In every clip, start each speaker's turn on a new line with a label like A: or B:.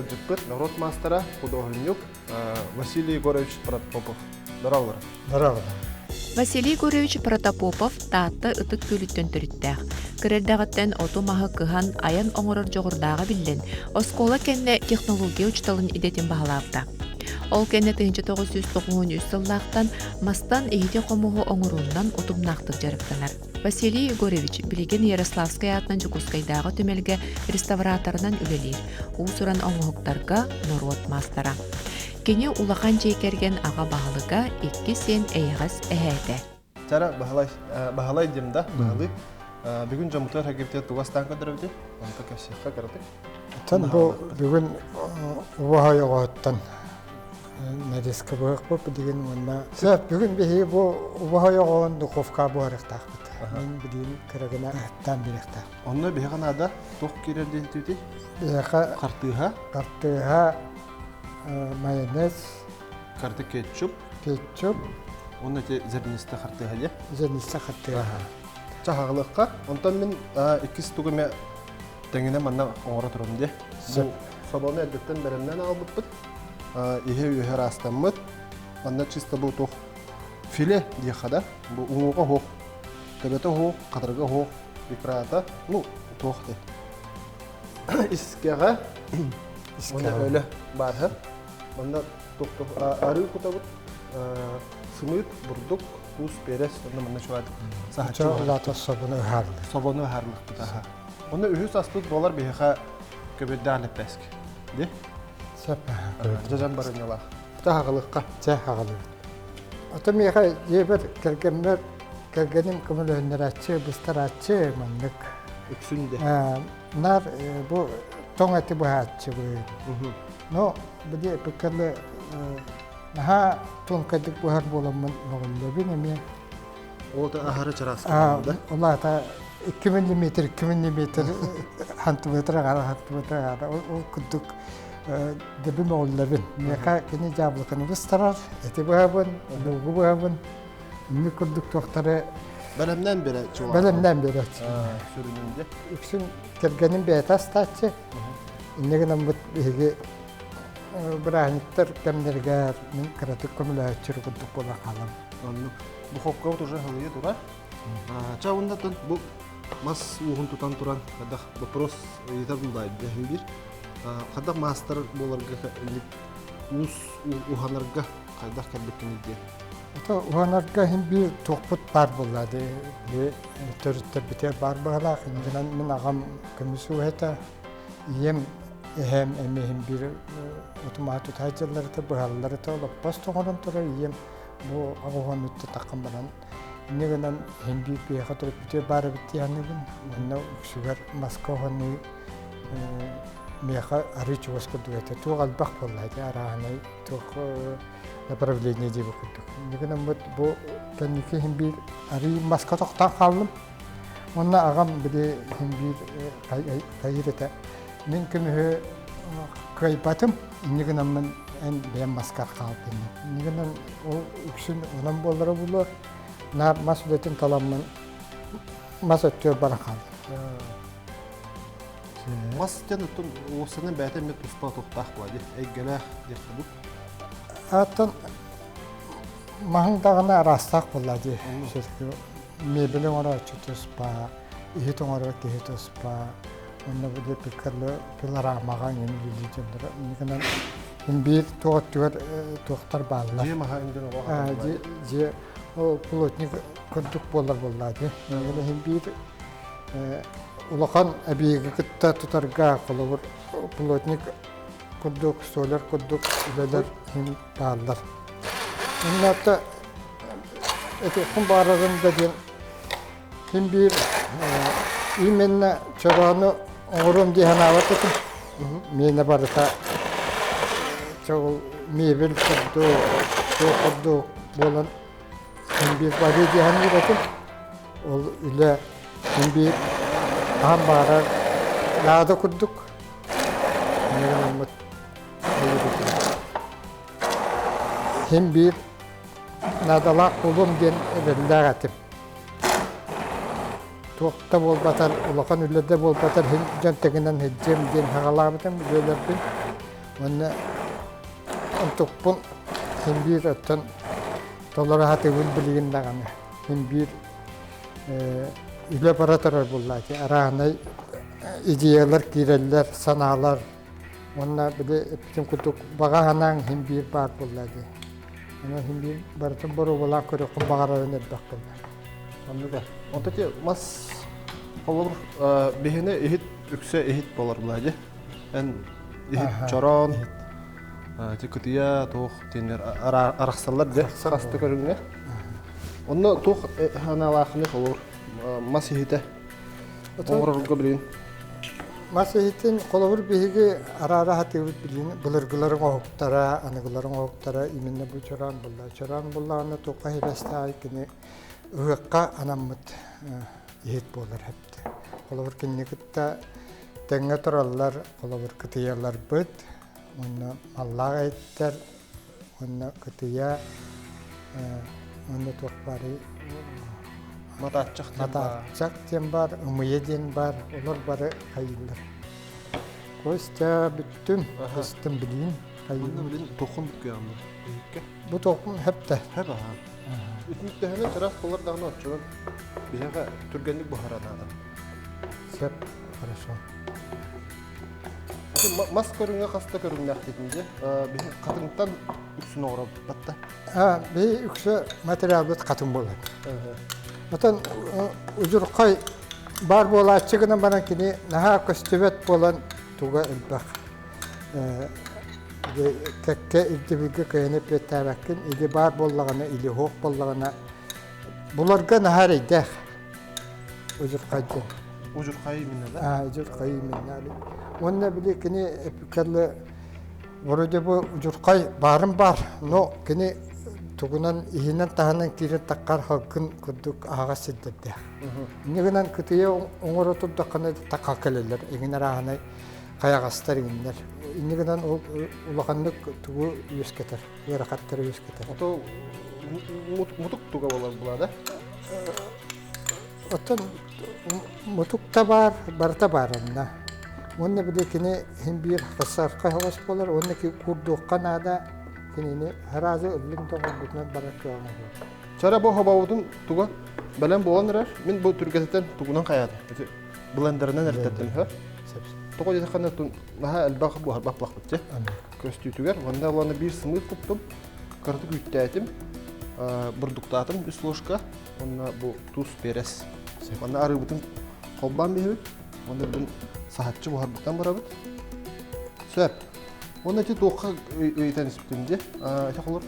A: ыалдьыппыт норуот маастара, худуоһунньук Василий Егорович Протопопов. Здорово.
B: Здорово.
C: Василий Егорович Протопопов Таатта Ытык Күөлүттэн төрүттээх. Кыра эрдэҕиттэн оту-маһы кыһан, айан оҥорор дьоҕурдааҕа биллэн, оскуола кэннэ технология учууталын идэтин баһылаабыта. Ол кэннэ 1993 сыллаахтан мастан иһити-хомуһу оҥоруунан утумнаахтык дьарыктанар. Василий Егорович билигин Ярославскай аатынан Дьокуускайдааҕы түмэлгэ реставраторынан үлэлиир, уус-уран оҥоһуктарга норуот маастара. Кини улахан дьиэ кэргэн аҕа баһылыга, икки сиэн эйэҕэс эһээтэ.
A: Чара Баһылай, Баһылай диэм да, Баһылый. Бүгүн дьоммутугар хагибитигэр тугу астаан көрдөрөбүтүй? Онто кэпсиэххэ кыратык.
B: Оттон бу бүгүн убаһай оҕоһуттан нарезка быһыахпыт билигин уонна сөп бүгүн биһиги бу убаһай оҕоһун духовка буһарыахтаахпыт. Мин билигин кыра гына ыһыктаан биэриэхтээх.
A: Онно биһиэхэ наада туох киирэр диэн түүтүй?
B: Биһиэхэ
A: хартыыһа,
B: хартыыһа, майонез,
A: карты кетчуп,
B: кетчуп,
A: уонна ити зернистэ хартыыһа дьэ.
B: Зернистэ хартыыһа.
A: Чаһаҕылыкка. Онтон мин иккис тугу эмэ тэҥинэ манна оҥоро турум дии. Бу собону эрдэттэн бэлэмнээн аҕалбыппыт. Иһэ-үөһэ ыраастаммыт. Манна чисто бу туох филе диэххэ да. Бу уҥуоҕа оһох, төбөтө оһох, хатырыга оһох, икрата, ну туох дии. Искэҕэ уонна өлө баарһа. Манна туох арыы кутабыт, сымыыт, бурдук, туус, перец, онно манна чугаатык саһаччы
B: Улаата собону ыһаарлык.
A: Собону ыһаарлыкпыт аха. Онно үһүс аспыт буолар биһиэхэ көбүрдээх лэппээск. Ди?
B: Сөп.
A: Дьадьан барынньалаах. Чэ хаҕылыкка.
B: Чэ хаҕылыбыт. Ото миэхэ дьиэбэр кэргэммэр кэргэним көмөлөһүннэрээччи, быстарааччы маннык.
A: Үксүн де.
B: Наар бу тоҥ эти быһааччыбын. Но били эпиккэлэ наһаа тонкайдык быһар буоламмын мөҕүллэбин эмиэ.
A: Ол аһары чараас да?
B: Ол аата 2 миллиметр, 2 миллиметр сантиметр аҕара, сантиметр аҕара. Ол курдук дэби мөҕүллэбин. Миэхэ кини дьаабылыканы быстарар, эти быһабын, лугу быһабын. Инник курдук туохтары
A: Бэлэмнээн берээччи
B: Бэлэмнээн берээччи.
A: Сүрүнүн де.
B: Үксүн кэргэним бэйэтэ астааччы. Инньэ гынаммыт биһиги бырааһынньыктар кэмнэригэр мин кыратык көмөлөһөөччү курдук буола хаалам.
A: Оннук. Духовкабыт уже халыйа турар. Ча ундатын бу мас ууһун тутан туран хайдах вопрос ыйытар булдаайбын биир. Хайдах маастар буоларга уус уһанарга хайдах кэлбиккиний диэн.
B: Ото уһанарга иһин биир туохпут баар буолла дии төрүттэрбитигэр баар быһалаах. Иннинэн мин аҕам көмүс ууһа ийэм эһээм эмиэ иһин биир утумаһа тутаһа дьылларыта быһалларыта олоппос тоҥорон турар ийэм бу аҕуһуон үттэ таххан баран инньэ гынан иһин биир биһиэхэ төрөппүтүгэр баар эбит дии саныыбын. Уонна үксүгэр маска уһаныы миэхэ арыы чугас курдук этэ. Туох элбэх буолла ити арааһынай туох направление диэбит курдук. Инньэ гынаммыт бу кэнники иһин биир арыы маска тохтоон хааллым. Уонна аҕам били иһин биир хайыыр этэ. Мин көмүһү кыайбатым, инньэ гынаммын эн бэйэм маскар хаалтым. Инньэ гынан ол үксүн онон буоллара буолуо. Наар мас үлэтин таламмын мас өттүгэр баран хааллым.
A: Мас диэн оттон уопсанан бэйэтэ эмиэ туспа туохтаах буолар дии, эйгэлээх диэххэ дуу.
B: Аттан маһыҥ даҕаны араастаах буолла дии. Мебель оҥорооччу туспа, иһит оҥорор киһи туспа, онно били пилорамаҕа иҥин үлэлиир дьонноро. Иннигинэн биир туох өттүгэр туохтар бааллар.
A: Дьиэ маһа иҥин
B: оҕо Дьиэ ол плотник курдук буолар буоллаа дии. Иһин биир улахан эбийиэги кытта тутарга холобур плотник курдук, столяр курдук үлэлэр иһин бааллар. Инната этиэхпин баарарын да диэн ким биир именно чороону оҥоруом дии санаабат этим. Миэнэ барыта чоҕул мебель курдук, туох курдук буолан ким биир барыы дии саныыр этим. Ол үлэ ким биир хаһан баҕарар наада курдук. Син биир наадалаах буолуом диэн эрэллээх этим. Туох да буолбатар, улахан үлэ да буолбатар, син дьон тэҥинэн сылдьыам диэн саҕалаабытым үлэлэрбин. Уонна онтукпун син биир оттон толоро сатыыбын билигин даҕаны. Син биир үлэ бара турар буоллааччы. Арааһынай идеялар киирэллэр, санаалар. Уонна били эппитим курдук баҕа санааҥ син биир баар буолла дии. Онон син биир барытын боруобалаан көрүөххүн баҕарарын элбэх буолла.
A: Оннуга. Онто ти мас холобур биһини иһит үксэ иһит болар була Эн иһит чороон ти кытыйа туох тиэннэр арахсаллар дьэ хаста көрүҥҥэ. Онно туох ханаалаахыны холобур мас иһитэ оҥорорго билигин
B: Мас иһитин холобур биһиги араара сатыыбыт билигин былыргыларын оһуктара, аныгыларын оһуктара именно бу чороон булла. Чороон буллаҕына туохха хибэстээҕий кини ыһыахха анаммыт иһит буолар эбит. Холобур кинини кытта тэҥҥэ тураллар, холобур кытыйаларбыт, уонна маллаах иһиттэр, уонна кытыйа, уонна туох баарый
A: Матааччах диэн баар.
B: Матааччах диэн баар, ымыйа диэн баар, олор бары хайыыллар. Костя бүттүм, быстым билиин.
A: Манна билин тоххун бүккүөҕүм иһиккэ.
B: Бу тоххун хэптэ.
A: Хэп аха. Үтүнүктэһинэ чараас болар даҕаны оччонон биһиэхэ түргэнник буһара наада.
B: Сөп, хорошо.
A: Мас көрүҥэ хаста көрүҥнээх диэтин дьэ. Биһи хатыҥтан үксүн оҥоробут
B: А, би үксэ материалбыт хатыҥ буолар. Отон удьурхай баар буолааччы гынан баран кини наһаа көстүбэт буолан туга элбэх. Кэккэ ирдэбилгэ кыайан эппиэттээбэккин, или баар буоллаҕына, или суох буоллаҕына буларга наһаа эрэйдээх удьурхай диэн.
A: Удьурхай именно, да?
B: А, удьурхай именно. Уонна били кини эпикэллэ Вроде бы удьурхай баарын баар, но кини тугунан иһинэн-таһынан киирэн таххар халкын курдук аһаҕас сирдэрдээх. Инньэ гынан кытыйа оҥоро турдаххына тахха кэлэллэр, эҥин арааһынай хайаҕастар иҥиннэр. Инньэ гынан ол улаханнык тугу үөскэтэр, ыарахаттары үөскэтэр.
A: Ото мутук туга болар була да?
B: Оттон мутук да баар, барыта баар онно. Уонна били кини иһин биир хассархай хаҕыс буолар уонна курдуохха наада кинини сразу ыллыҥ да оҥорбутунан барар кыаҕыҥ суох.
A: Чара бу хобообутун туга бэлэм буолан эрэр. Мин бу түргэтитэн тугунан хайаатым. Ити блендеринэн эрдэттим һэ. Тоҕо диэтэххинэ наһаа элбэх буһарбах булахпыт дьэ. Көстүүтүгэр уонна уонна биир сымыыт куттум. Кыратык үүттээтим. Бурдуктаатым үс ложка. Уонна бу туус перес. Уонна арыыбытын холбоон биһэбит. Уонна бүгүн саһаччы буһарбыттан барабыт. Сөп. Уонна ити туохха ыйытан испитим дии. Ити холор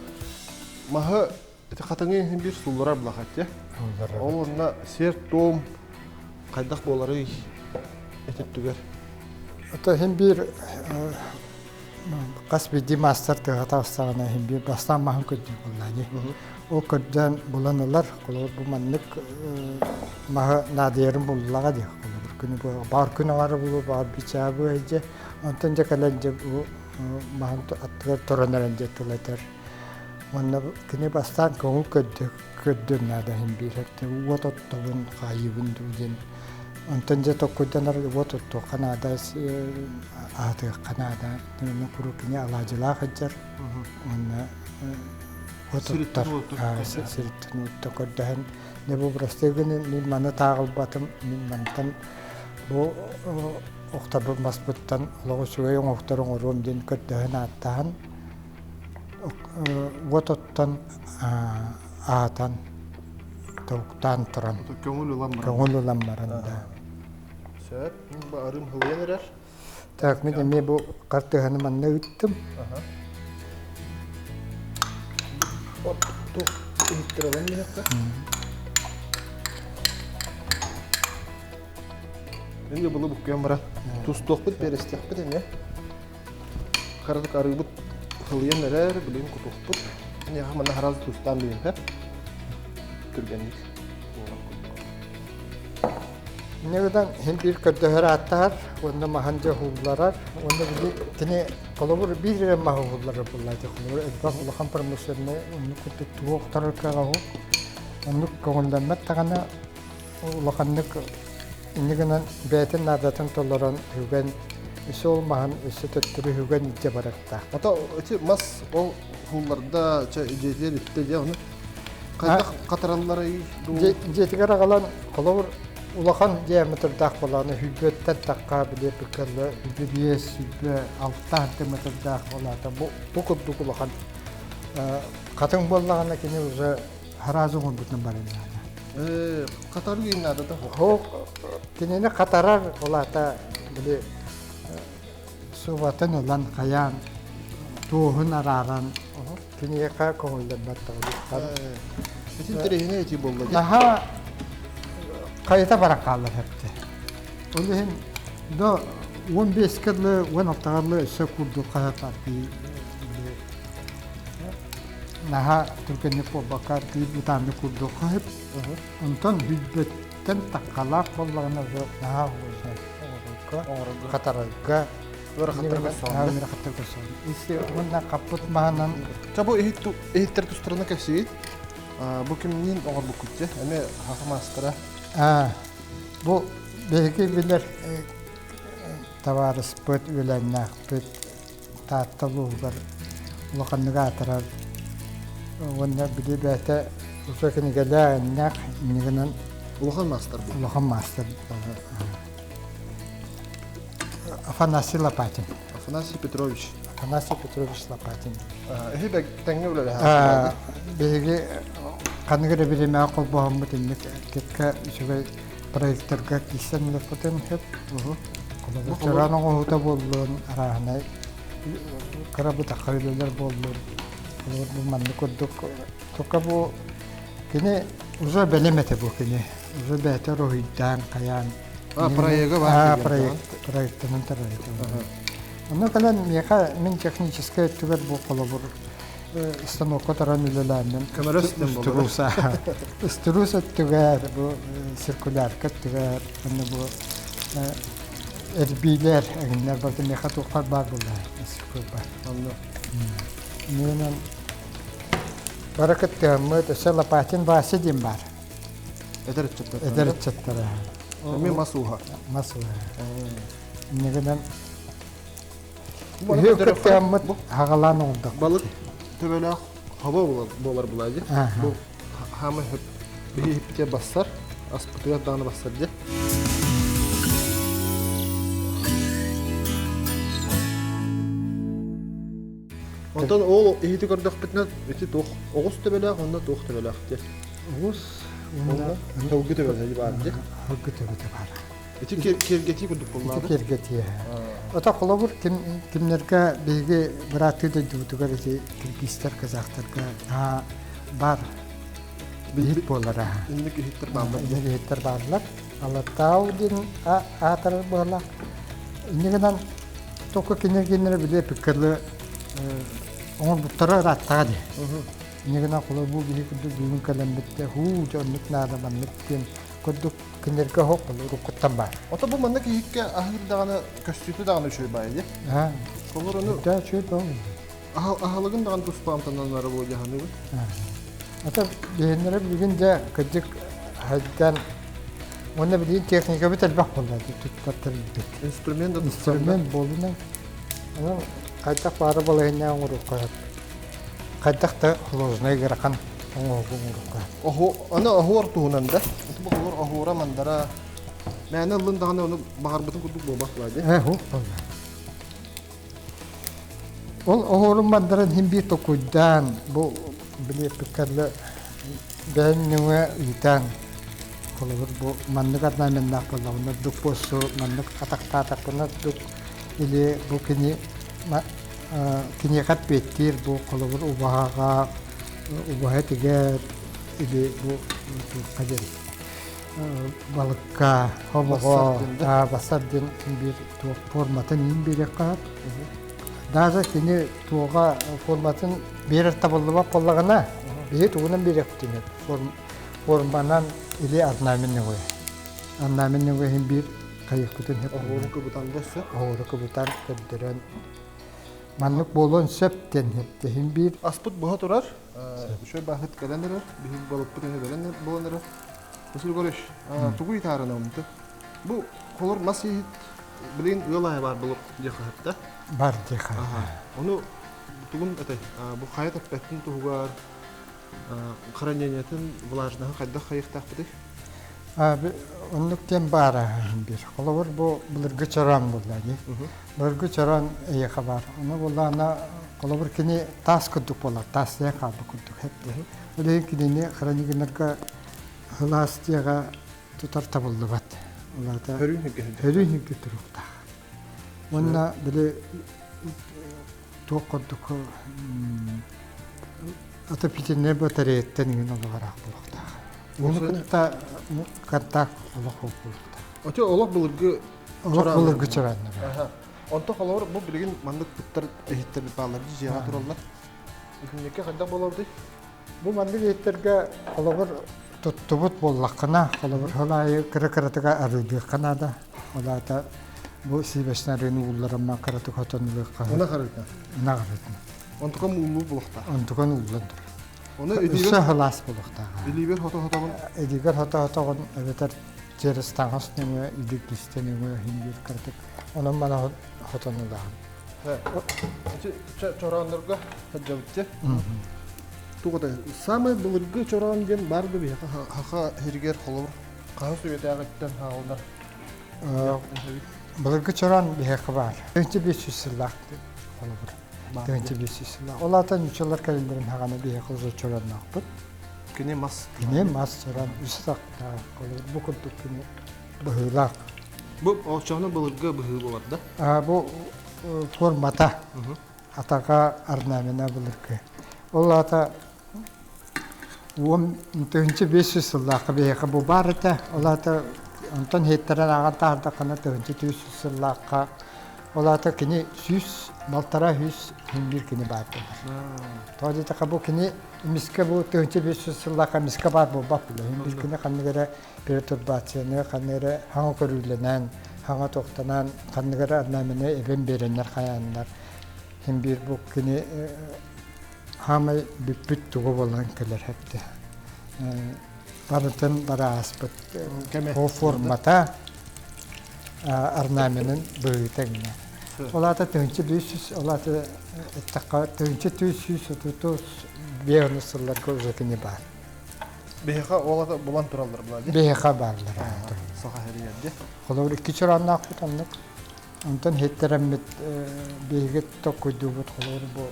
A: маһы ити хатыҥы иһин биир сулларар булахат дии. Ол онно сиэр-туом хайдах буоларый этиттүгэр.
B: Ото иһин биир хас биирдии маастар тыаҕа таҕыстаҕына иһин биир бастаан маһын көрдүүр буоллаа дии. Ол көрдөөн булан ылар, холобур бу маннык маһы наадыйарын буллаҕа дии. Холобур күнү баар күн аҥара булуо, баар бичаабы дьэ. Онтон дьэ кэлэн дьэ бу маһын аттыгар туран эрэн дьэ тыл этэр. Уонна кини бастаан көҥүл көрдө көрдүөн наада иһин биир уот оттобун, хаайыыбын дуу диэн Онтон дьэ толкуйданар уот оттуохха наада, аһатыахха наада. Онно куруук кини алаадьылаах сылдьар уонна уот оттор. Сириттэн уотта көрдөһөн дьэ бу бырастыы гынын мин маны тааҕылбатым, мин мантан бу охторбут маспыттан олох үчүгэй оҥоһуктары оҥоруом диэн көрдөһөн ааттаһан уот оттон аһатан тобуктаан туран
A: көҥүл ылан баран
B: көҥүл ылан баран да
A: сөп арыым хылыйан эрэр
B: так мин эмиэ бу хартыыһаны манна ыыттым
A: туох иһиттэр ылан биһиэххэ Инде булу буккуйан баран тустуохпут перестиэхпит эмиэ Кыратык арыыбыт хылыйан эрэр, билигин кутуохпут. Эйиэхэ манна сразу тустаан биэриэхэ. Түргэнник буолар курдук.
B: Инньэ гынан иһин биир көрдөһөр ааттаһар уонна маһын дьэ уһулларар уонна били кини холобур биир эрэ маһы уһулларар буоллааччы холобур элбэх улахан промышленнай оннук курдук тугу охторор кыаҕа уһук оннук көҥүллэммэт даҕаны улаханнык инньэ гынан бэйэтин наадатын толорон үгэн. Өссө ол маһын өссө төттөрү үһүгэн илдьэ барыахтаах.
A: Ата ити мас ол хуулларда чэ дьиэтигэр иттэ дьэ ону хайдах хатаралларый дуу?
B: Дьиэтигэр аҕалан холобур улахан диаметрдаах буолааны хүлбүөттэн тахха били пыккалла хүлбү биэс, хүлбү алта сантиметрдаах буолаата бу бу курдук улахан хатыҥ буоллаҕына кини уже хараазы оҥорбутунан баран наада.
A: Хатарыы диэн наадата
B: Хоох кинини хатарар улаата били субатын ылан хайаан туоһун арааран киниэхэ көҥүллэммэт
A: даҕаны. Итин интэриэһинэй этии буолла дии.
B: Наһаа хайыта баран хааллар хэпте. Ол иһин до 15 дылы 16 дылы өссө курдук хаһыат наһаа түргэнник буолбакка биир бытааннык курдук хаһып онтон бүлбөттөн таххалаах буоллаҕына наһаа оҥорорго хатарарга
A: ыарахаттарга
B: ыарахаттарга isi уонна хаппыт маһынан
A: Ча бу иһиттэр тустарына кэпсиит бу кимниин оҥорбуккут дьэ эмиэ хаха маастара
B: бу биһиги билэр табаарыспыт үөлээннээхпит Таатта улууһугар улаханнык аатырар уонна били бэйэтэ устар кинигэлээх иннээх иннигинэн
A: улахан маастар
B: улахан маастар Афанасий Лопатин
A: Афанасий Петрович
B: Афанасий Петрович Лопатин
A: эһи тэҥҥэ үлэлэһэ
B: биһиги ханнык эрэ бириэмэҕэ холбоһоммут инник кэккэ үчүгэй проекторга киирсэн үлэппитин сөп. Холобур, чороон оҥоһуута буоллун, арааһынай кыра бытахха үлэлэр буоллун. Холобур, бу маннык курдук только бу кини уже бэлэм этэ бу кини. Уже бэйэтэ уруһуйдаан, хайаан.
A: А, проега бар.
B: проект, проектынан тарайта. Онно кэлэн миэхэ мин техническэй өттүгэр бу холобур станокка туран үлэлээммин устуруус устуруус өттүгэр бу циркулярка өттүгэр уонна бу эрбиилэр эҥиннэр барыта миэхэ туохпар баар буолла бар
A: онно
B: Иннинэн бары кыттыһаммыт өссө Лопатин Вася диэн баар
A: эдэр ыччаттар
B: эдэр ыччаттара
A: эмиэ мас ууһа
B: мас ууһа иннигинэн Үһү кыттыаммыт хаҕалаан оҥордох.
A: Балык төбөлөөх хобо буолар була дии. Бу хаамай биһи иһиппитигэр бассар, аспытыгар даҕаны бассар дии. Онтон ол иһити көрдөхпүтүнэ ити туох оҕус төбөлөөх уонна туох төбөлөөх дии.
B: Оҕус
A: уонна сылгы төбөтө баар дии.
B: Сылгы төбөтө баар.
A: Ити киэргэтии курдук буоллаҕа.
B: Ити киэргэтии. Ото холобур ким кимнэргэ биһиги бырааттыы дойдубутугар ити киргизтэр, казахтарга наһаа бар биһик буолара.
A: Инник иһиттэр бааллар.
B: Инник иһиттэр бааллар. Алатау диэн аатар буолла. Инник гынан только кинилэр биле пиккерлы оҥорбуттара ырааттаҕа дии. Инник гынан холобур биһи курдук бүгүн кэлэммиттэ хуу дьэ оннук наада маннык диэн курдук кинилэргэ оһох уруккуттан баар.
A: Ото бу маннык иһиккэ аһыыр даҕаны көстүүтэ даҕаны үчүгэй баайы дии.
B: Аа.
A: Холор ону
B: Да үчүгэй баҕайы.
A: Аһылыгын даҕаны туспа амтананнара буо дьаһаныбыт.
B: Ата биһиннэрэ билигин дьэ кырдьык хайдан уонна билигин техникабыт элбэх буолла туттар тэрилбит.
A: Инструмент да
B: Инструмент буолуна. Онон хайдах баара балаһыанньа оҥоруохха хайдах да сложнай ыарахан оҥоһугу оҥоруохха.
A: Оһу, аны оһуор туһунан да. Бу оһуор оһуора мандара мээнэ ыллын даҕаны ону баҕарбытын курдук буолбат буолла
B: Ээ, ху, Ол оһуорун мандарын иһин биир токуйдаан бу били эппиккэ бэйэҥ нөҥүө ыытан холобур бу маннык орнаменнаах буоллаҕына ордук буолсу маннык атахтаатахпына ордук или бу кини киниэхэ эппиэттиир бу холобур убаһаҕа убаһа этигэр или бу туохха диэн балыкка хобоҕо бассар диэн биир туох форматын иин биэриэххэ даже кини туоҕа форматын биэрэр табыллыбат буоллаҕына биһи тугунан биэриэхпитин форманан или орнамент нөҥүө орнамент нөҥүө иһин биир хайыахпытын сөп
A: оһуору кыбытан да сөп
B: оһуору кыбытан көрдөрөн маннык буолуон сөп диэн иһин биир
A: аспыт буһа турар үчүгэй баһыт кэлэн эрэр биһиги балыкпыт эмиэ бэлэн буолан эрэр Василий Егорович тугу ыйытаарына онто бу холор мас иһит. Билигин ыал аайы баар булук диэххэ сөп
B: Бар диэххэ.
A: Ону тугун этэй? Бу хайа тэппэттин туһугар хранениетын влажноһы хайдах хайыахтаахпытый?
B: Оннук диэн баара биир. Холобур, бу былыргы чороон буолла дии. Былыргы чороон эйиэхэ баар. Ону буоллаҕына, холобур, кини таас курдук буолар, таас диэн хаалбыт курдук. Ол иһин кинини хранигиннарга сылаас дьиэҕэ тутар табыллыбат. Ол аата
A: Хөрүүн
B: хиргэ туруктаах. Уонна били туох курдук отопительнай батареяттан иҥин олоҕораах буолуохтаах. Уну кытта контакт олох буолуохтаах.
A: Ати олох былыргы
B: Олох былыргы чараннар.
A: Онто холобур бу билигин маннык туттар иһиттэр бааллар дьиэҕэ тураллар. Итинникке хайдах буолабытый?
B: Бу маннык иһиттэргэ холобур туттубут буоллаххына, холобур сыл аайы кыра-кыратыга арыылыахха наада. Ол аата бу сиибэчтэн арыыны уулларамма кыратык хотон ылыахха.
A: Ынах арыыта.
B: Ынах арыытын.
A: Онтукан ууллуу булуохтаах.
B: Онтукан ууллан турар.
A: Оны
B: Өссө сылаас буолуохтаах.
A: Илиибэр хото-хотобун.
B: Илиигэр хото-хотоҕун эбэтэр через таҥас нөҥүө, илик листэ нөҥүө иһин биир кыратык. Онон мана хотон ылаҕын.
A: Чорооннорго сылдьабыт Тугута самый былыргы чороон диэн бар да биһиэхэ хаха сиригэр холобур хаһыс үйэтээҕиттэн хаалынар.
B: Былыргы чороон биһиэхэ баар. 1500 сыллаах холобур. 1500 сыллаах. Ол аата нууччалар кэлэллэрин хаҕана биһиэхэ уже чороонноохпут.
A: Кини мас.
B: Кини мас чороон үс атахтаах холобур бу курдук кини быһыылаах.
A: Бу оччоҕуна былыргы быһыы буолар да?
B: Бу формата атаҕа орнамена былыргы. Ол аата 10 500 сыллаахха биһиэхэ бу баар этэ. Ол аата онтон иһиттэрэн ааҕан таһаардаххына 1400 сыллаахха ол аата кини сүүс балтараа сүүс биир кини баар буолар. Тоҕо диэтэххэ бу кини эмискэ бу 1500 сыллаахха эмискэ баар буолбат буолар. Биир кини ханнык эрэ перетурбацияны ханнык эрэ хаҥа көрүүлэнэн, хаҥа туохтанан, ханнык эрэ орнамены эбэн биэрэннэр хайааннар син биир бу кини хаамай бүппүт тугу буолан кэлэр хэпте. Барытын бара ааспыт ол формата орнаменын быһыыта иҥнэ. Ол аата тыһыынча биэс сүүс, ол аата эттэххэ тыһыынча түөрт сүүс отут биэс сылларга уже кини баар.
A: Биһиэхэ ол ата булан тураллар була дии.
B: Биһиэхэ бааллар.
A: Саха сиригэр дии.
B: Холобур икки чороонноохпут оннук. Онтон иһиттэрэммит биһиги токкуйдуубут холобур бу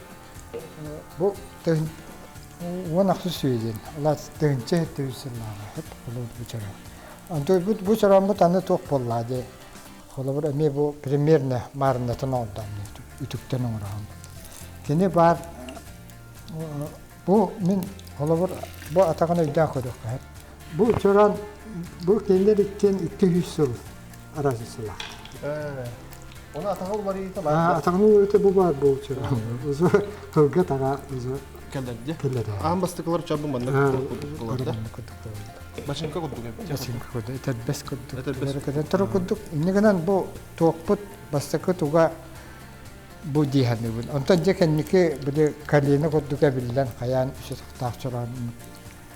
B: бу уон ахсыс үйэ диэн улаат тыһыынча иһиттибит сыллааҕы иһит холобур бу чороон. Онтон бу чорооммут аны туох буоллаа дии. Холобур эмиэ бу примерно маарыннатан оҥордоом үтүктэн оҥороһом. Кини баар Бу мин холобур бу атаҕын өйдөөн көрүөххэ сөп. Бу чороон бу кинилэр иккиэн 200 сыл арассыылаах.
A: Оны атаҕа уларыйыыта баар.
B: Атаҕын уларыйыыта бу баар бу чороон. Узу тылга атаҕа узу
A: кэлэрди.
B: Кэлэрэ.
A: Аан бастакылар чабы маннык курдук буолар. Бачыҥка курдук эбит.
B: Бачыҥка курдук, этэрбэс курдук. Этэрбэс. Тура курдук. Инньэ гынан бу туохпут бастакы туга бу дии саныыбын. Онтон дьэ кэнники били калина курдук эбиллэн хайаан үс атахтаах чороон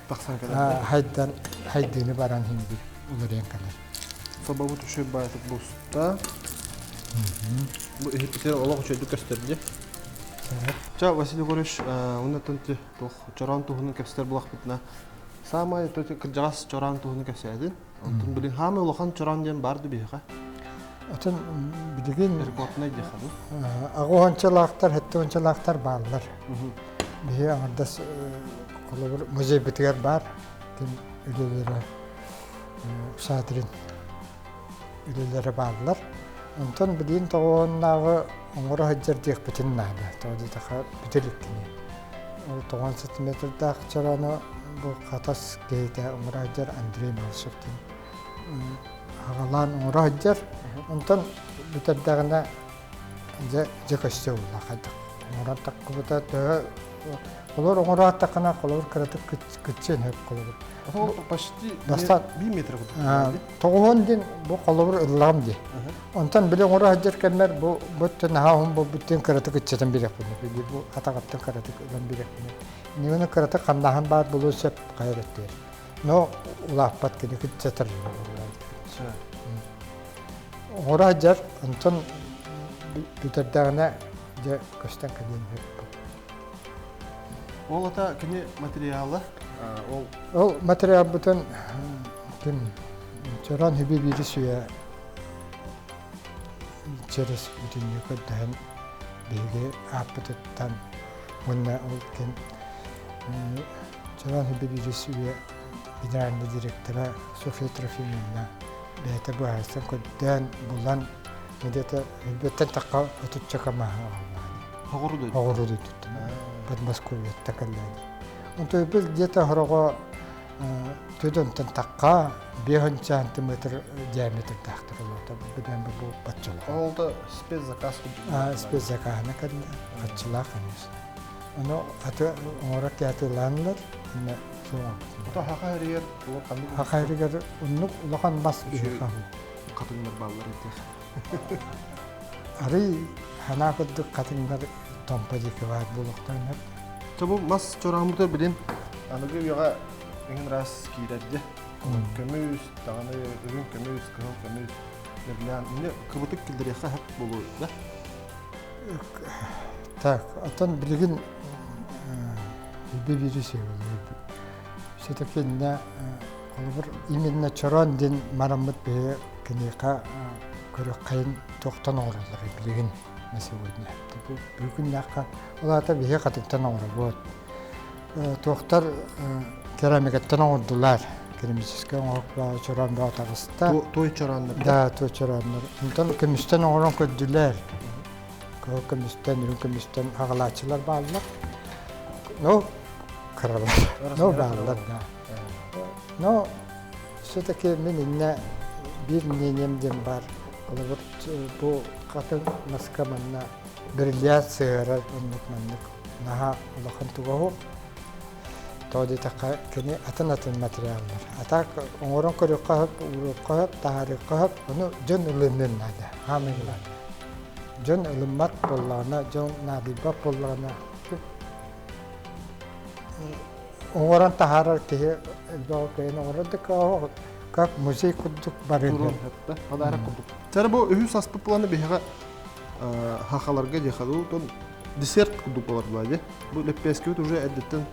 A: тахсан кэлэр.
B: Хайдан хайдыыны баран иһин уларыйан кэлэр.
A: Собобут үчүгэй баайытык буста. Бу иһиппитигэр олох үчүгэйдик көстөр дии. Ча, Василий Егорович, уонна туох чороон туһунан кэпсэтэр булахпытына, саамай кырдьаҕас чороон туһунан кэпсээтин. Онтон билин хаамай улахан чороон диэн бар да биһиэхэ.
B: Атын билигин
A: рекорднай диэхэ дуу.
B: Аҕуһанчалаахтар, хэттуончалаахтар бааллар. Биһи аҥардас холобур музейбытыгар баар ким үлэлэрэ Саатырин үлэлэрэ бааллар. Онтон билигин тоҕуоннааҕы оҥоро сылдьар диэхпитин наада. Тоҕо диэтэххэ бүтэ илик кини. Ол тоҕон сантиметрдаах чороону бу Хатас киһитэ оҥоро сылдьар Андрей Малышев диэн аҕалаан оҥоро сылдьар. Онтон бүтэрдэҕинэ дьэ дьэ көстө буолла хайдах оҥорон таххыбыта төһө холобур оҥороотаххына холобур кыратык кыччыан сөп холобур.
A: Почти
B: Бастаан
A: 1 метр курдук.
B: Тоҕуһун диэн бу холобур ыллаҕым дии. Онтон били оҥоро сылдьар кэммэр бу бу наһаа уһун буолбут диэн кыратык ыччатан биэриэхпин били бу атаҕыттан кыратык ылан биэриэхпин. Иннигини кыратык хамнаһын баар буолуон сөп хайа өттүгэр. Но улааппат кини кыччатар. Оҥоро сылдьар, онтон бүтэрдэҕинэ дьэ көстөн кэлиэн сөп.
A: Ол ата кини материала ол
B: Ол материалбытын ким Чорон Хиби биири сүө через бүтүннүү көрдөһөн биһиги ааппытыттан уонна ол ким Чорон Хиби биири сүө генеральный директора Софья Трофимовна бэйэтэ быһаарсан көрдөөн булан где-то өлбөттөн тахха отучча камаһы аҕаллаҕа
A: Оҕуру дойду.
B: Оҕуру дойдуттан Подмосковьеттан кэллэҕэ. Онтон біз где-то хороҕо төдөнтөн тахха 5 сантиметр диаметрдаахтар олоото быдан бу баччалаах.
A: Ол да спецзаказ
B: курдук. Спецзакаһына кэллэ. Хаччылаах конечно. Ону аты оҥоро театрлаанылар инне
A: Ото хаха хэригэр ханнык
B: Хаха хэригэр оннук улахан мас үһү
A: хатыҥнар бааллар этэ.
B: Арый ханаа курдук хатыҥнар томпо диэки баар буолуохтааннар.
A: Бу мас чорааммыта билин аныгы үйэҕэ эҥин раз киирэрдэ. Көмүс, даҕаны үрүҥ көмүс, кыһыл көмүс, берлиан. Инне кыбытык киллэриэххэ сөп буолуо да?
B: Так, оттон билигин бири сөбүлүүр. Все-таки инне холобур именно чороон диэн мараммыт биһи киниэхэ көрүөххэйин туохтан оҥороллор билигин на сегодня. Бүгүннээххэ ол аата биһи хатыктан оҥоробут. Туохтар керамикаттан оҥордулар. Керамическай оҥоһук чороон бөҕө таҕыста.
A: Той чорооннор.
B: Да, той чорооннор. Онтон көмүстэн оҥорон көрдүлэр. Кыһыл көмүстэн, үрүҥ көмүстэн аҕалааччылар бааллар. Ну, кыралар. Ну, бааллар, да. Но все-таки мин иннэ биир мнением диэн баар. Холобур, бу хатын маска манна бриллиант сыһыарар оннук маннык наһаа улахан туга суох. Тоҕо диэтэххэ, кини атын-атын материаллар. А так оҥорон көрүөххэ сөп, ууруохха сөп, таһаарыахха сөп, ону дьон ылыныан наада, хаамай наада. Дьон ылыммат буоллаҕына, дьон наадыйбат буоллаҕына, оҥорон таһаарар киһи элбэх киһини оҥорор да как музей курдук барыыр.
A: Подарок курдук. Сара бу үһүс аспыт планы биһиэхэ хахаларга диэхэ тон десерт курдук болар була Бу лэппиэскэбит уже эрдэттэн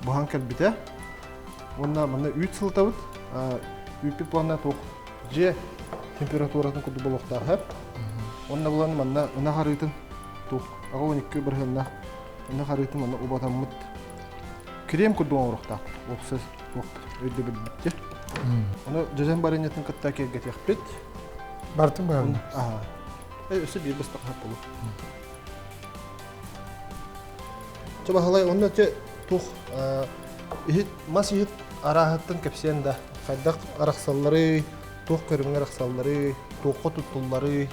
A: буһан кэлбитэ. Уонна манна үүт сылытабыт. Үүппүт плана туох дьиэ температуратын курдук буолуохтаах. Уонна булан манна ынах арыытын туох 82 бырыһыаннаах ынах арыытын манна убатаммыт крем курдук оҥоруохтаах. Уопсай өйдөбүлбүттэ. Ону дьэдьэн барыанньатын кытта киэргэтиэхпит.
B: Бартын быһабын.
A: Аха. Өссө биир быстах болу. Чэ Баһылай, онно те тух иһит мас иһит арааһыттан кэпсиэн да хайдах арахсалларый, туох көрүҥҥэ арахсалларый, туохха туттулларый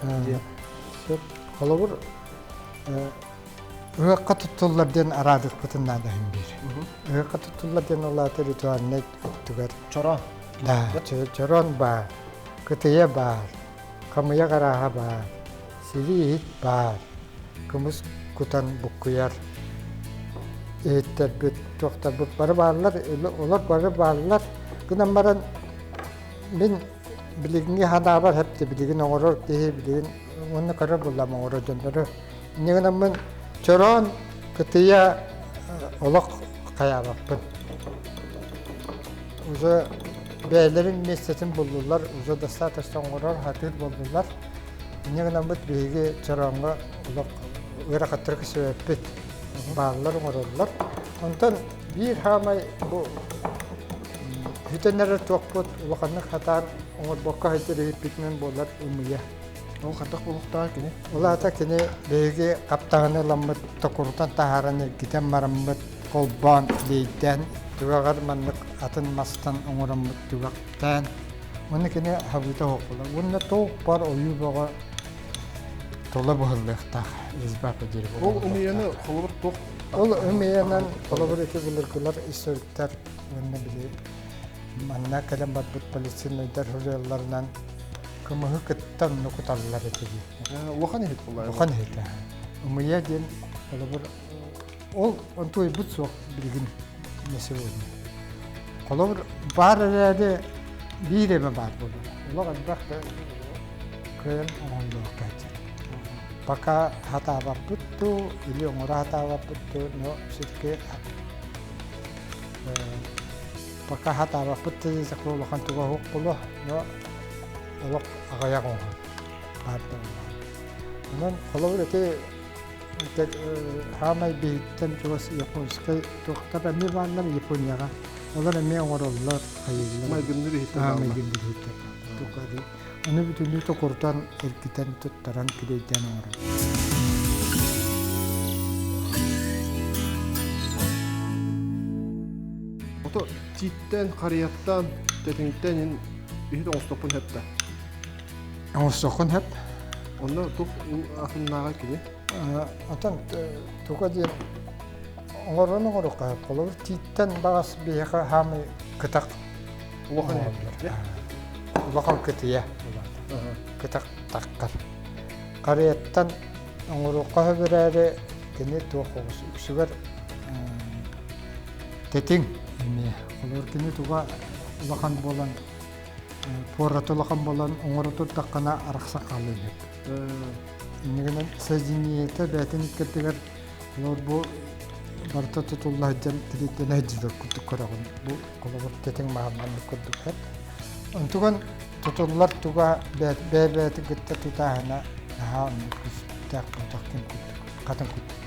A: диэн.
B: Сөп. Холобур, ыһыахха туттуллар диэн араадыкпытын наада иһин биир. Ыһыахха туттуллар диэн ол аата ритуальнай өттүгэр.
A: Чороон.
B: Да, чороон баар, кытыйа баар, хамыйах арааһа баар, сири иһит баар, кымыс кутан буккуйар иһиттэрбит, туохтарбыт бары бааллар, олор бары бааллар. Гынан баран мин билигиҥҥи санаабар хэпти билигин оҥорор киһи билигин уонна көрөр буллам оҥорор дьоннору. Инньэ гынаммын чороон кытыйа олох хайаабаппын. Уже бэйэлэрин миэстэтин буллулар, уже достаточно оҥорор, хатыыр буоллулар. Инньэ гынаммыт биһиги чорооҥҥо олох ыарахаттары көрсүбэппит, бааллар оҥороллор. Онтон биир хаамай бу бүтэн эрэр туохпут улаханнык хатаан оҥорбокко сылдьар иһиппитинэн буолар ымыйа.
A: Ол хайдах буолуохтааҕый кини?
B: Ол аата кини биһиги хаптаҕыны ыламмыт, токурутан таһааран эргитэн бараммыт, холбоон, лиэйдээн, түгэҕэр маннык атын мастан оҥороммут түгэхтээн, уонна кини хабыыта суох буолар. Уонна туох бар ойуу бөҕө тула быһыллыахтаах резьба по дереву.
A: Ол ымыйаны холобур туох
B: Ол ымыйанан холобур ити былыргылар историктар уонна били манна кэлэн барбыт полицейнайдар суруйалларынан кымыһы кытта онно куталлар этэ дии.
A: Улахан иһит буолла.
B: Улахан иһит. Ымыйа диэн холобур ол онтуойбут суох билигин на сегодня. Холобур баар эрээри биир эмэ баар буолар. Олох элбэх да. бэйэм оҥоһуллубакка сылдьар. Пока хатаабаппыт дуу, или оҥоро хатаабаппыт дуу, но все-таки пока хатаабаппыт да диэтэххэ улахан туга суох буолуо, но олох аҕыйах оҥоһун баар да буоллаҕа. Онон холобур ити хаамай биһиттэн чугас японскай туохтар эмиэ бааллар Японияҕа. Олор эмиэ оҥороллор, хайыыллар.
A: Майгынныыр иһиттэр бааллар.
B: Майгынныыр иһиттэр бааллар. Ону бүтүннүү токурутан, эргитэн, туттаран, килиэйдээн оҥорор.
A: Ото тииттэн, харыйаттан, тэтиҥтэн иһит оҥостохпун сөп да?
B: Оҥостоххун сөп.
A: Онно туох атыннааҕа кини?
B: Отон туга диэн оҥорон оҥоруохха сөп. Холобур, тииттэн баҕас биһиэхэ хаамай кытах
A: Улахан
B: Улахан кытыйа кытах таххар. Харыйаттан оҥоруохха сөп эрээри кини туох оҕус үксүгэр тэтиҥ эмиэ. Холобур, кини туга улахан буолан пуората улахан буолан оҥоро турдаххына арахса хаалыа сөп. Инньэ гынан соединениета бэйэтин иккэрдигэр холобур бу барыта тутулла сылдьан тилийдэнэ сылдьар курдук көрөҕүн. Бу холобур тэтиҥ маһын курдук сөп. Онтуган тутуллар туга бэйэ-бэйэтин кытта тутааһына наһаа оннук күүстээх буолбатах ким курдук хатын курдук.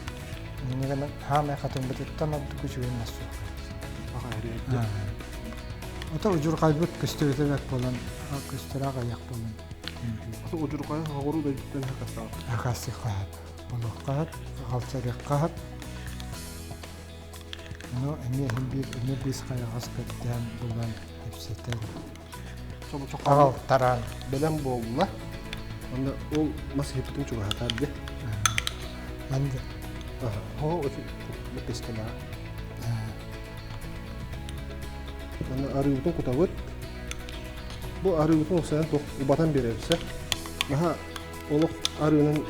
B: Инньэ гынан хаамай хатыҥмытыттан ордук үчүгэй мас суох. Ото удьурҕайбыт көстүбэтэ бэрт буолан, көстөрө аҕыйах буолан.
A: Ото удьурҕайы хоҕуруу дойдуттан хакастаабыт.
B: Хакастыахха сөп. Болуохха сөп, халсарыахха сөп. Ону эмиэ иһин биир эмиэ быыс хайаҕас көрдөөн булан кэпсэтэн аҕалтаран
A: бэлэм буолла. Онно ол мас иһиппитин чугаһатар дии.
B: Манды.
A: Оо, лепесткалаах. Манна арыыбытын кутабыт. Бу арыыбытын уксайан туох убатан биэрэбит Наһаа олох арыынан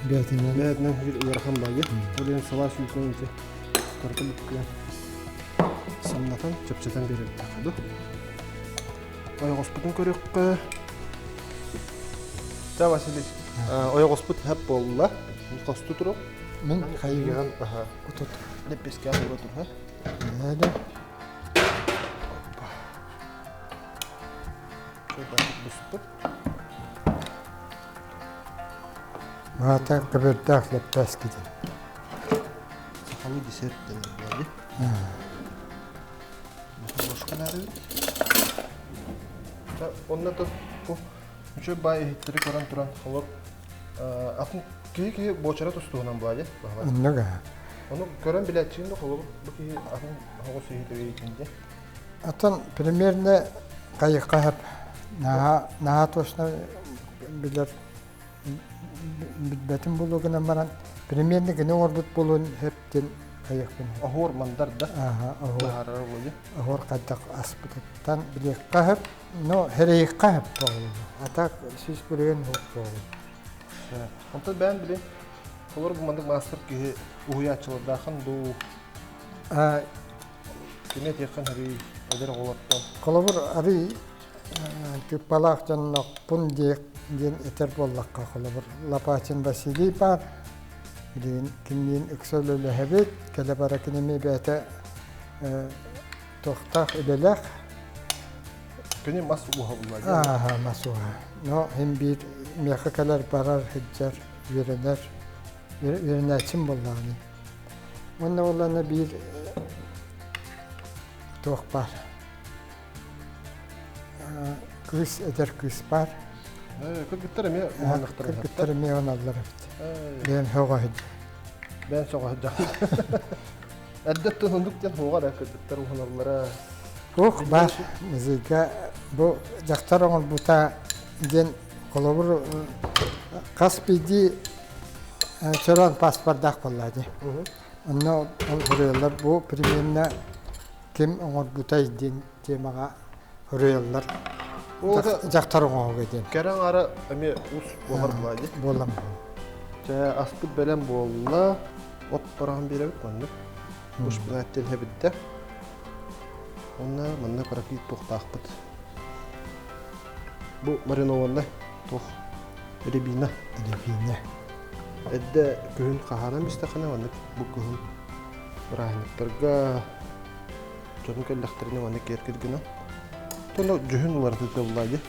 B: бээтинэн
A: бээтинэн биир ыарахан баайы. Ол иһин сылаас үүтүнэн ити кырата бүккүөн самнатан, чэпчэтэн биэрэбит ду. Ойоҕоспутун көрүөххэ. Та Василий, ойоҕоспут хэп буолла. Хосту турук.
B: Мин
A: хайыган утут леппескэ ура турха.
B: Нада.
A: Буспут.
B: Маата көбөрдөөх леппеските.
A: Сахалыы десерт дэнэр Онно бу үчүгэй баай иһиттэри көрөн туран холор атын киһи киһи буочара тустуһунан баайы
B: Оннук
A: Ону көрөн билээччигин да холобур бу киһи атын оҕус иһити дии.
B: Атын примерно хайыхха сөп наһаа наһаа точно билэр билбэтим буолуо гынан баран примерно кини оҥорбут буолуон сөп диэн хайыахпын
A: Оһуор мандар да
B: Ааһа, оһуор
A: быһаарара буолуо.
B: Оһуор хайдах аспытыттан билиэххэ сөп, но хэрэйиэххэ сөп буолуо. А так сүүс бүрүөн суох буолуо.
A: Онтон бэйэн билин холор бу маннык маастар киһи уһуйааччылардаахын дуу кими этиэххин сөбүй эдэр оҕолортон
B: Холобур, арый тыыппалаах дьоннохпун диэн этэр буоллахха, холобур, Лопатин Василий баар, билигин кимниин ыкса үлэлэһэбит, кэлэ-бара кини эмиэ бэйэтэ туохтаах үлэлээх.
A: Кини мас ууһа булла
B: Ааха, мас ууһа. Но иһин биир миэхэ кэлэр, барар, сылдьар, үөрэнэр, үөрэнээччим буоллаҕына. Уонна буоллаҕына биир туох баар Кыыс эдэр кыыс баар.
A: Кыргыттар эмиэ уһанахтар
B: Кыргыттар эмиэ уһаналлар эбит. Бэйэм сөҕө
A: Бэйэм сөҕө Эрдэттэн оннук диэн суоҕа да кыргыттар уһаналлара.
B: Туох баар музейга бу дьахтар оҥорбута диэн холобур хас биирдии чороон паспордаах буоллаа дии. Онно ол суруйаллар бу примерно ким оҥорбутай диэн темаҕа суруйаллар дьахтар оҥоһуга диэн.
A: Кэрэ аҥаара эмиэ ус буолар буолла дии.
B: Буолан.
A: Чэ, аспыт бэлэм буолла. От быраҕан биэрэбит маннык. Ушпинаттен хэбиддэ. Онно манна кыракый туохтаахпыт. Бу маринованный туох. Рябина.
B: Рябина.
A: Эрдэ күһүн хаһаанан бистэххинэ маннык бу күһүн бырааһынньыктарга дьонум кэллэхтэринэ маннык киэркир гынан. Тоно дьүһүн уларытыллаа дии.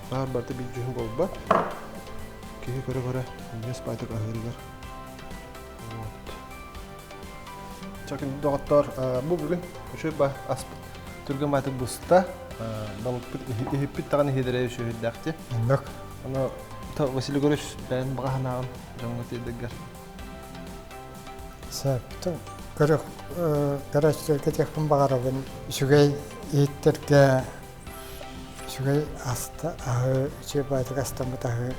A: Баар барыта биир дьүһүн буолбат. Киһи көрө-көрө минньигэс баайтык аһыырыгар. Вот. Чакын доҕоттоор, бу бүгүн үчүгэй ба аспыт түргэн баайтык буста. Балыкпыт иһиппит даҕаны иһидэрэ үчүгэйдээхти.
B: Оннук.
A: Аны Василий Егорович бэйэн баҕа санааҕын дьоҥҥо тиэрдэргэр.
B: Сөп. Көрөх көрөөччүлэргэ тиэхпин баҕарабын үчүгэй иһиттэргэ үчүгэй аста аһы үчүгэй баайдык астаммыт аһы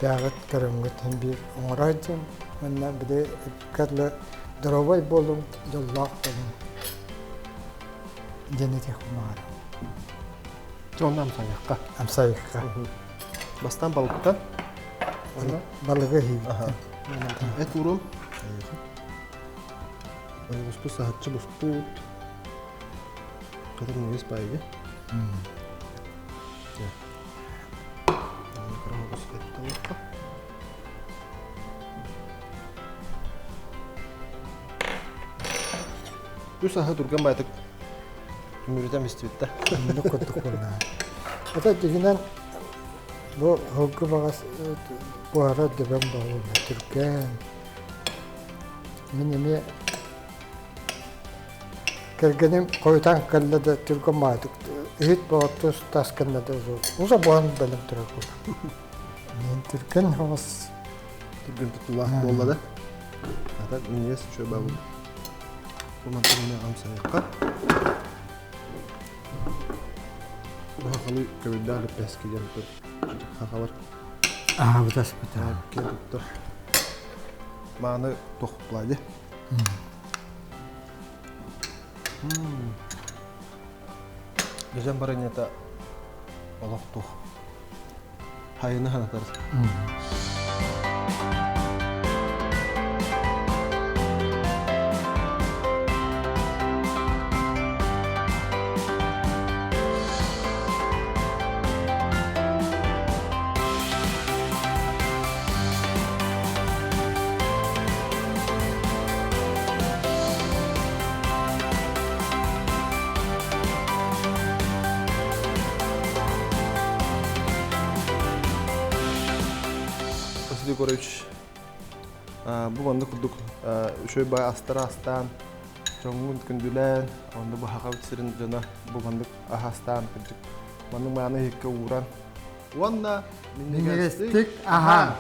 B: бэйэҕит көрөҥҥүт иһин биир оҥорор дьон уонна били кэллэ доруобай буолуҥ, дьоллоох буолуҥ диэн этиэхпин баҕарабын.
A: Дьэ онно амсайыахха.
B: Амсайыахха.
A: Бастаан балыктан.
B: Балыгы иһиибит.
A: Эт уурум. Ойоҕоспут саһарчы буспут. Кытын үс баайы. Үс аһы түргэн баайтык түмүрүтэн истибиттэ.
B: Оннук курдук буолла. Ата дьиҥинэн бу һылгы баҕас буһара дөбөҥ буолла түргэн. Мин эмиэ Кэргэним хойутаан кэллэ да түргэн маатык иһит боҕоттус тас кэннэ да уза буһан бэлэм турар курдук. Мин түргэн хоҕус
A: Түргэн тутулаах буолла да. А так минньигэс үчүгэй баабын. Бу мантан эмиэ амсайыахха. Бу хахалы көбүрдээх лэппээски диэн хахалар.
B: Аһаабыт аспыта.
A: Киэн туттар. Мааны туох буолла Дьэдьэн баранньата олох туох хайыны санатар. Василий Егорович, бу маннык курдук үчүгэй баай астары астаан, дьоҥҥун күндүлээн, онно бу Сахабыт сирин дьоно бу маннык аһастаан, кырдьык маннык мааны иһиккэ ууран уонна минньигэстик
B: аһаан.